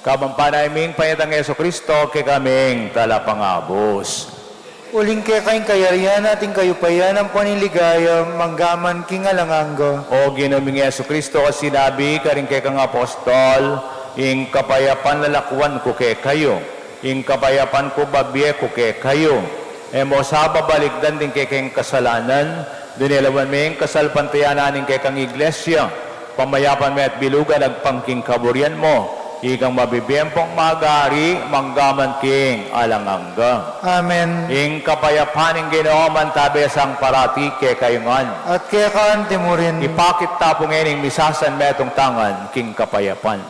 Kabang panayam ning panyatang Jesucristo, kekaming talapangabus. Uling keka ing kayarian at ing kayupayan ampon ing ligaya, mangga man king alang angga. O Ginu ming Jesucristo, sinabi karing kekang apostol, ing kapayapan lalakwan ku kekayu, ing kapayapan ku babie ku kekayu. E mu sa babalikdan ding kekeng kasalanan, dinilawan me ing kasalpantayanan ning kekang Iglesia. Pamayapan me at bilugan agpang king kaburian mu, ikang mabibie ampong mag-ari mangga man king alang angga. Amen. Ing kapayapan ning Ginu mantabe sa parati kekayu ngan. At keka anti mu rin. Ipakit ta pu ngening misasan metung tangan king kapayapan.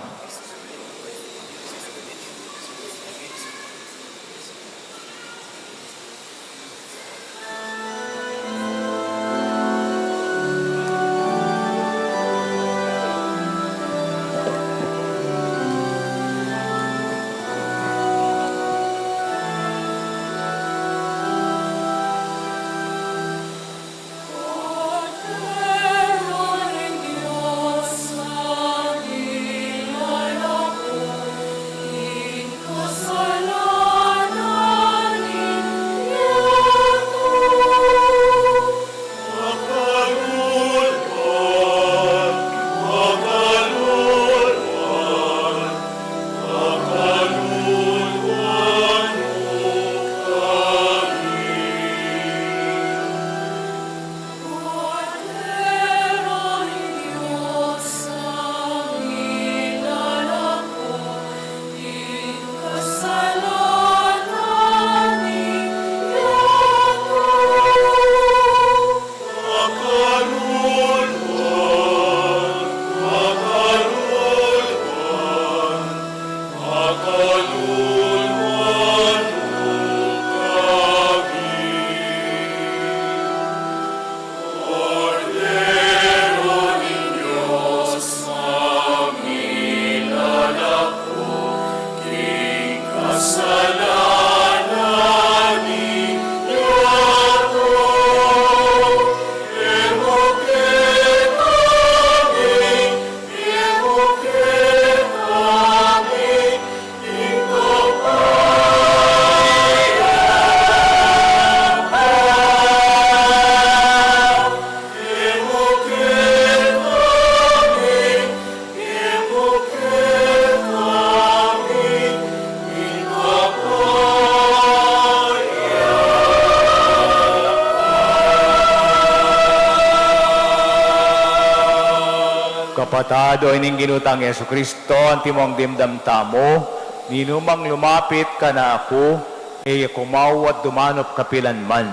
Kapatad, o ning Ginu tang Jesucristo, antimong dimdam tamu, ninumang lumapit kanaku, e ya kumawa at dumanup kapilan man.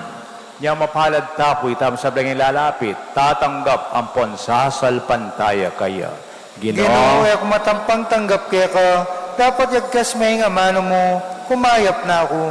Nya mapalad ta pu itang sablang ilalapit, tatanggap ampon sasalpantaya kaya. Ginu, Ginu, e ku matampang tanggap keka, dapot yagkas me ing amanu mu, kumayap na ku.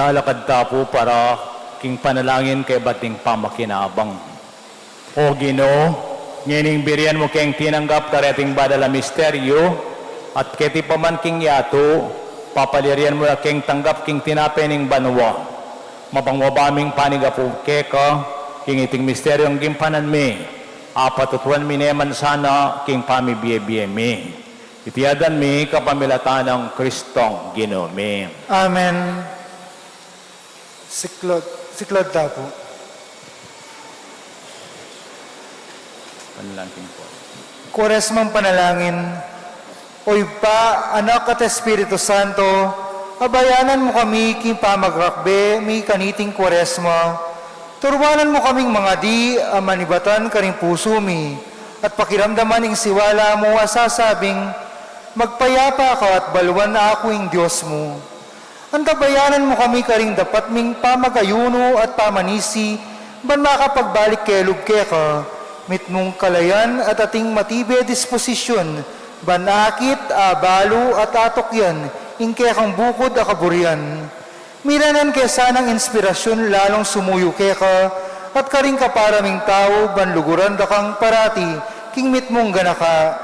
Lalakad ta pu para king panalangin kaybat ning pamakinabang. O Ginu, ngening birian mu keng tinanggap kareting banal a misteryu, at keti pa man king yatu, papalyarian mu la keng tanggap king tinape ning banua. Mapangwaba ming panigapu keka, king iting misteryung gimpanan mi, apatutuan mi ne man sana king pamibie-bie mi. Iti aduan mi kapamilatan nang Kristong Ginu mi. Amen. Siklod, siklod ta pu. Panalangin po. Kuwaresmang panalangin. O Ibpa, Anak, at Espiritu Santo, abayanan mu kami king pamagrakbe mi kaniting Kuwaresma. Turuanan mu kaming mangadi a manibatan karing pusu mi, at pakiramdaman ing siwala mu a sasabing, "Magpayapa ka at baluan aku ing Dios mu." Antabayanan mu kami karing dapat ming pamagayunu at pamanisi, ban makapagbalik kelub keka, mitmung kalayan at ating matibe disposisyun, ban akit, abalu, at atukyan ing kekang bukud a kaburian. Miranan ke sanang inspirasyun lalung sumuyu keka, at karing kapara ming tau ban luguran da kang parati king mitmung ganaka.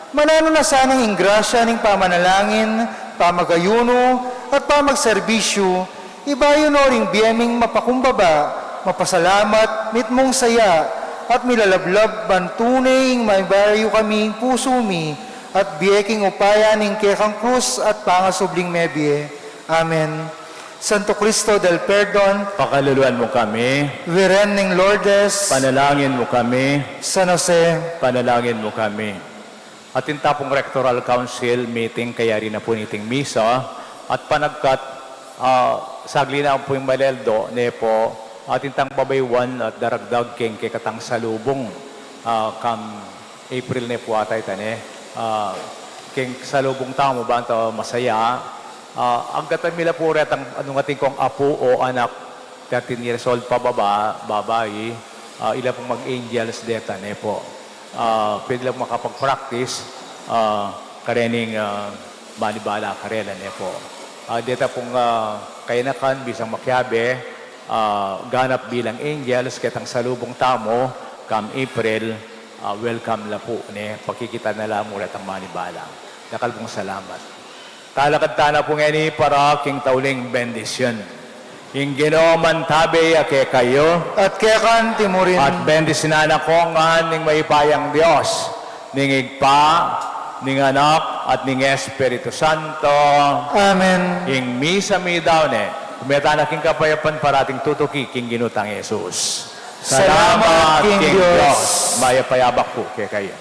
Mananu na sanang ing grasya ning pamanalangin, pamagayunu, at pamagserbisyu, ibayu no ring bie ming mapakumbaba, mapasalamat, mitmung saya, at milalablab ban tune ing maibayu kaming pusu mi, at bie king upaya ning kekang krus at pangasubling mebie. Amen. Santo Cristo del Perdon, pakaluluan mu kami. Virgen ning Lourdes, panalangin mu kami. San Jose, panalangin mu kami. Atin ta pung Rectoral Council meeting, kayari na pu niting misa, at panagkat, ah, sagli na pu ing maleldo, ne pu, atin tang babayuan at daragdag keng kekatang salubung, ah, kam April ne pu ata ita ne, ah, keng salubung tamu ban ta masaya, ah, agkatan mi la pu retang nung atin kong apu o anak, thirteen years old pababa, babai, ah, ila pung mag-angels deta ne pu. Ah, pwede la makapag-practice, ah, karening, ah, manibala karela ne pu. Ah, deta pung, ah, kayanakan, bisang makiabe, ah, ganap bilang angels, ketang salubung tamu, kam April, ah, welcome la pu ne, pakikita na la mu retang manibala. Dakal pung salamat. Talakad ta na pu ngeni para king tauling bendisyun. Ing Ginu mantabe ya kekayu. At keka naman murin. At bendisyunan na kayu ngan ning mayupayang Dios, ning Ibpa, ning Anak, at ning Espiritu Santo. Amen. Ing misa meyari ne. Kumita na king kapayapan, parating tutuki king Ginu tang Jesus. Salamat king Dios. Mayap a abak pu kekayu.